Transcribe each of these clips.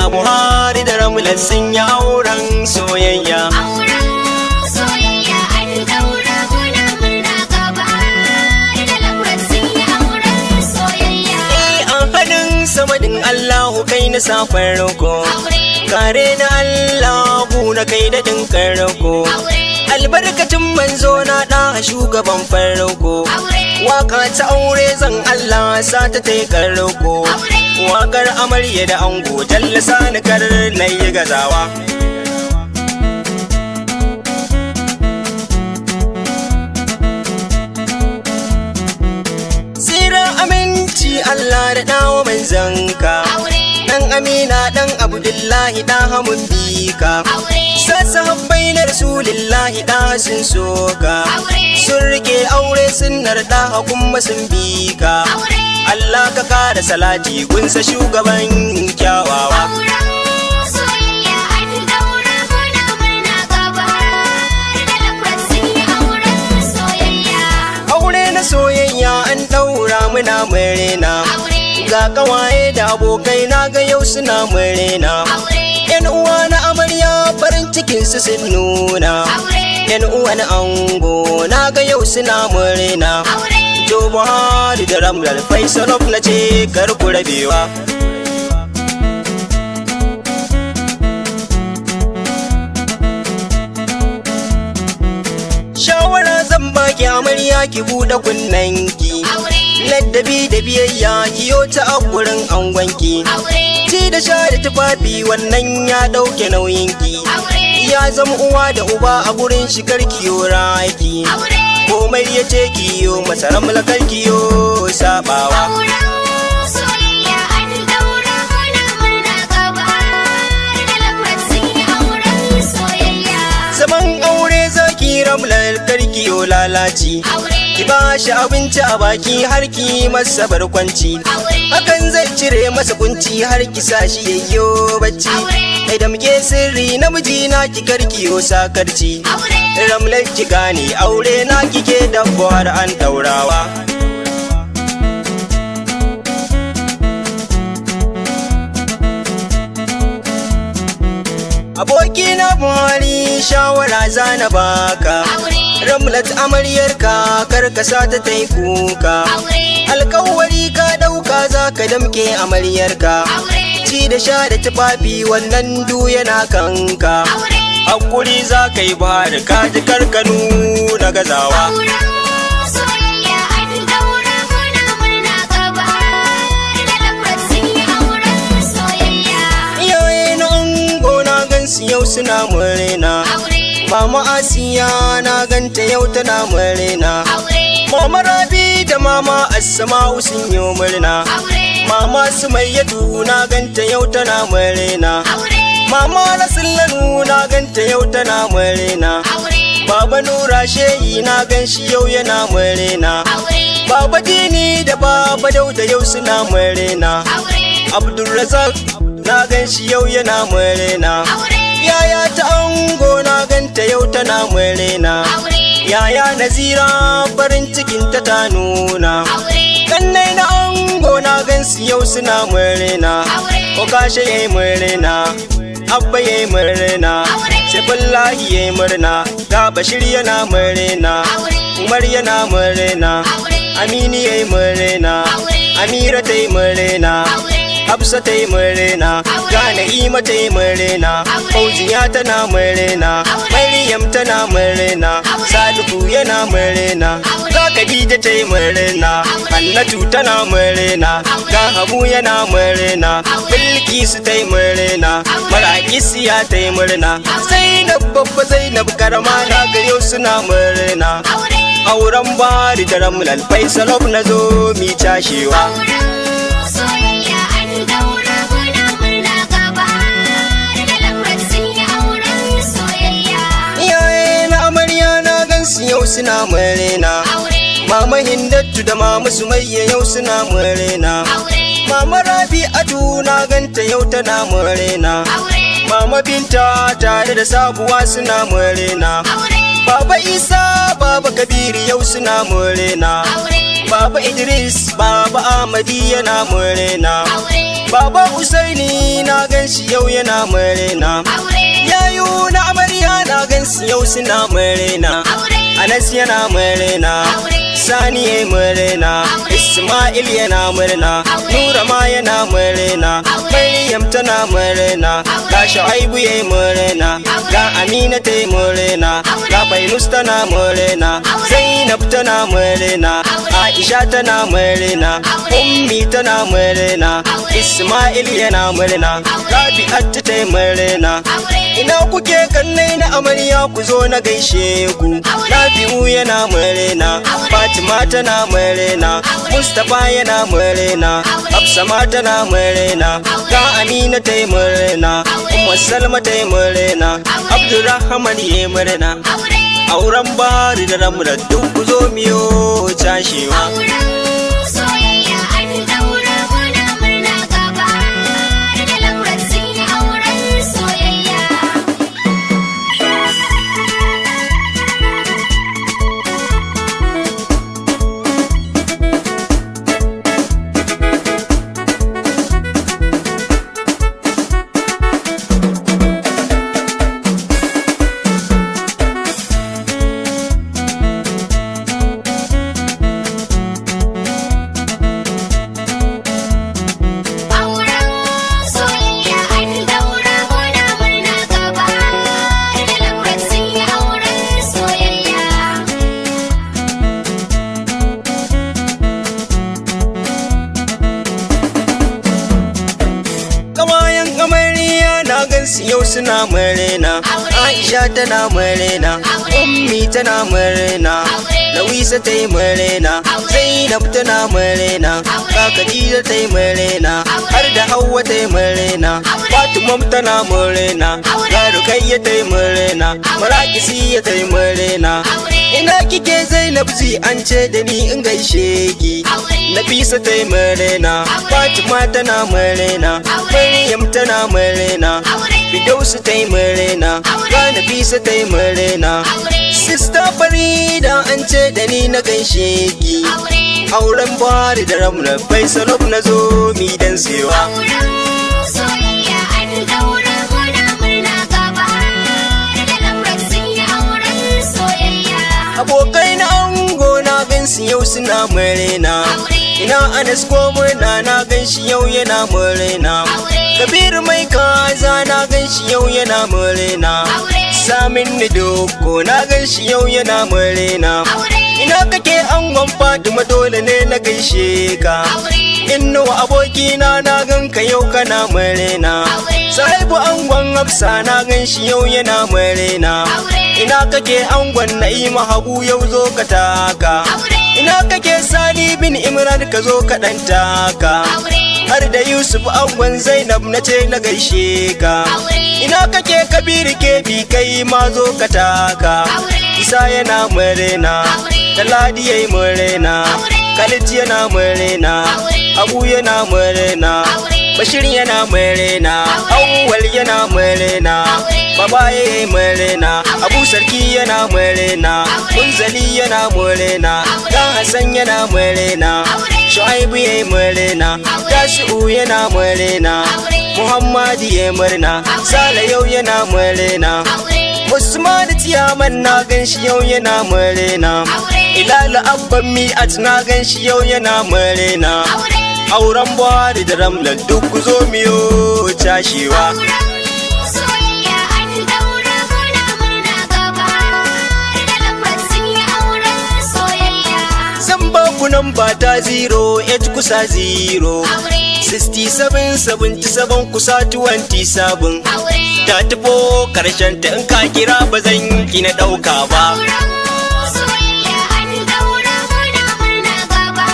Ga Buhari da Ramlat sun yi auren soyayya. Auren soyayya an daura, muna murna ga Buhari da Lamrat sun yi auren soyayya. Eh, an haɗin samadin Allahu kai na safar roko. Aure. Kare na Allahu na kai daɗin karko. Aure. Albarkacin manzo na ɗa shugaban farko. Aure. Waka ta aure zan Allah sa ta tai karko. Aure. Wakar amarya da ango jallasa ni kar na yi gazawa. Tsira aminci Allah da ɗawo manzanka. Aure. Dan Amina dan Abdullahi dan Hamun bika. Aure. Sassa habbai na Rasulillahi da sun soka. Aure. Sun rike aure sunnar da kuma sun bika. Aure. Allah ka kara salati gunsa shugaban kyawawa. Auren soyayya an daura, muna murna ga Buhari da Lamrat sun yi auren soyayya. Aure na soyayya an daura muna murna. Aure. Ga kawaye da abokai na ga yau suna murna. Aure. Yan uwa na amarya farin cikin su sun nuna. Aure. Yan uwan ango na ga yau suna murna. Aure. Jo Buhari da Ramlar Faisalov na ce kar ku rabewa. Shawara zan baki amarya ki buɗe kunnenki. Aure. Ladabi da biyayya ki yo ta a gurin angonki. Aure. Ci da sha da tufafi wannan ya ɗauke nauyinki. Aure. Ya zama uwa da uba a gurin shi karkiyo raki. Aure. Komai ya ce kiyo masa ramla karkiyo sabawa. Auren soyayya an daura, muna murna ga Buhari da Lamrat sun yi auren soyayya. Zaman aure zaki ramlar karkiyo lalaci. Aure. Ki ba shi abinci a baki har ki masa barkwanci. Aure. Hakan zai cire masa kunci har ki sa shi yayyo bacci. Aure. Ai da muke sirri namiji na ki karkiyo sakarci. Aure. Ramlar ki gane aure na kike da har an daurawa. Abokina Buhari shawara zana baka. Aure. Ramlat amaryarka karkasa ta tai kuka. Aure. Alkawari ka dauka za ka damke amaryarka. Aure. Ci da sha da tufafi wannan du yana kanka. Aure. Hakuri za ka yi Buhari ka ji karkanu na gazawa. Auren soyayya an daura, muna murna ga Buhari da Lamrat sun yi auren soyayya. Iyaye na ango na gansu yau suna murna. Aure. Mama Asiya na ganta yau tana murna. Aure. Mama Rabi da Mama Asma'u sun yi murna. Aure. Mama Sumayyatu na ganta yau tana murna. Aure. Mama Nasillanu na ganta yau tana murna. Aure. Baba Nura Shehi na ganshi yau yana murna. Aure. Baba Dini da Baba Dauda yau suna murna. Aure. Abdulrazak na ganshi yau yana murna. Aure. Yaya ta ango na ganta yau tana murna. Aure. Yaya Nazira farin cikin ta ta nuna. Aure. Kannai na ango na gansu yau suna murna. Aure. Okashe yayi murna. Abba yayi murna. Aure. Saifullahi yayi murna. Ga Bashir yana murna. Aure. Umar yana murna. Aure. Aminu yayi murna. Aure. Amira ta yi murna. Aure. Hafsa ta yi murna. Ga Na'ima ta yi murna. Aure. Fauziya tana murna. Aure. Maryam tana murna. Aure. Salihu yana murna. Aure. Ga Khadija ta yi murna. Aure. Hannatu tana murna. Aure. Ga Habu yana murna. Aure. Bilkisu ta yi murna. Aure. Marakisiya ta yi murna. Aure. Zainab babba Zainab karama na ga yau suna murna. Aure. Auren bari da Ramlal Faisalof na zo mi cashewa. Auren soyayya an daura, muna murna ga Buhari da Lamrat sun yi auren soyayya. Iyaye na amarya na gansu yau suna murna. Aure. Mama Hindatu da Mama Sumayya yau suna murna. Aure. Mama Rabi'atu na ganta yau tana murna. Aure. Mama Binta tare da sabuwa suna murna. Aure. Baba Isa, Baba Kabiru yau suna murna. Aure. Baba Idris, Baba Ahmadi yana murna. Aure. Baba Usaini na gan shi ganshi yau yana murna. Aure. Yayu na amarya na gansu yau suna murna. Aure. Anas yana murna. Aure. Sani ya murna. Aure. Ismail yana murna. Aure. Nura ma yana murna. Aure. Maryam tana murna. Aure. Ga Shu'aibu ya murna. Aure. Ga Amina ta murna. Aure. Ga Fainus tana murna. Aure. Zainab tana murna. Aure. Aisha tana murna. Aure. Ummi tana murna. Aure. Ismail yana murna. Aure. Rabi'atu ta murna. Aure. Ina kuke kannai na amarya, ku zo na gaishe ku. Aure. Rabi'u yana murna. Aure. Fatima tana murna. Aure. Mustapha yana murna. Aure. Hafsa ma tana murna. Aure. Ga Amina ta murna. Aure. Umma Salma ta murna. Aure. Abdurrahman ya murna. Aure. Auren Bari da Ramla, duk ku zo miyo cashewa. Auren soyayya an daura, muna murna, gaba da lambar sun yi auren soyayya. Auren soyayya an daura, muna murna, gaba da lambar sun yi auren soyayya. Kawayen amarya na gansu yau suna murna. Aure. Aisha tana murna. Aure. Ummi tana murna. Aure. Lawisa ta yi murna. Aure. Zainab tana murna. Aure. Ga Khadija ta yi murna. Aure. Har da Hauwa ta yi murna. Aure. Fatima tana murna. Aure. Ga Rukayya ta yi murna. Aure. Marakisiya ta yi murna. Aure. Ina kike Zainab zi, an ce da ni in gaishe ki. Aure. Nafisa ta yi murna. Aure. Fatima tana murna. Aure. Maryam tana murna. Aure. Fidausu ta yi murna. Aure. Ga Nafisa ta yi murna. Aure. Sista Farida, an ce da ni na gaishe ki. Aure. Auren Buhari da Ramla Faisalof na zo mi dan sewa. Auren soyayya an daura, muna murna, gaba da lambar sun yi auren soyayya. Abokai na ango na gansu yau suna murna. Aure. Ina Anas ko murna, na ganshi yau yana murna. Aure. Kabiru mai kaza na ganshi yau yana murna. Aure. Samin ni doko na ganshi yau yana murna. Aure. Ina kake angon Fatima, dole ne na gaishe ka. Aure. Innuwa abokina na ganka yau kana murna. Aure. Sahibu angon Hafsa na ganshi yau yana murna. Aure. Ina kake angon Na'ima Habu, yau zo ka taka. Aure. Ina kake Sani bin Imran, ka zo ka dan taka. Aure. Har da Yusuf angon Zainab, na ce na gaishe ka. Aure. Ina kake Kabiru Kebi, kai ma zo ka taka. Aure. Isa yana murna. Aure. Taladi yayi murna. Aure. Khalid yana murna. Aure. Abu yana murna. Aure. Bashir yana murna. Aure. Awwal yana murna. Aure. Baba yayi murna. Aure. Abu Sarki yana murna. Aure. Munzali yana murna. Aure. Dan Hassan yana murna. Aure. Shu'aibu yayi murna. Aure. Tasi'u yana murna. Aure. Muhammadu yayi murna. Aure. Sale yau yana murna. Aure. Usman Tiyaman na ganshi yau yana murna. Aure. Ilala abban mi'at na ganshi yau yana murna. Aure. Auren Buhari da Ramla, duk ku zo miyo cashewa. Auren soyayya an daura, muna murna, gaba da lambar sun yi auren soyayya. Zan ba ku namba ta 08 kusa 0 Aure. 67 77 kusa 27 Aure. Ta tafo karshen ta, in ka kira ba zan ki na ɗauka ba. Auren soyayya an daura, muna murna, gaba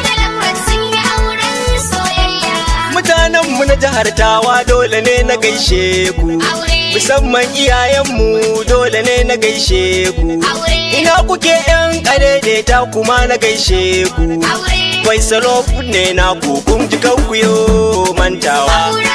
da lambar sun yi auren soyayya. Mutanenmu na jihar Tawa, dole ne na gaishe ku. Aure. Musamman iyayenmu, dole ne na gaishe ku. Aure. Ina kuke yan ƙadaidaita, kuma na gaishe ku. Aure. Faisalof ne na ku, kun ji kanku yo mantawa. Aure.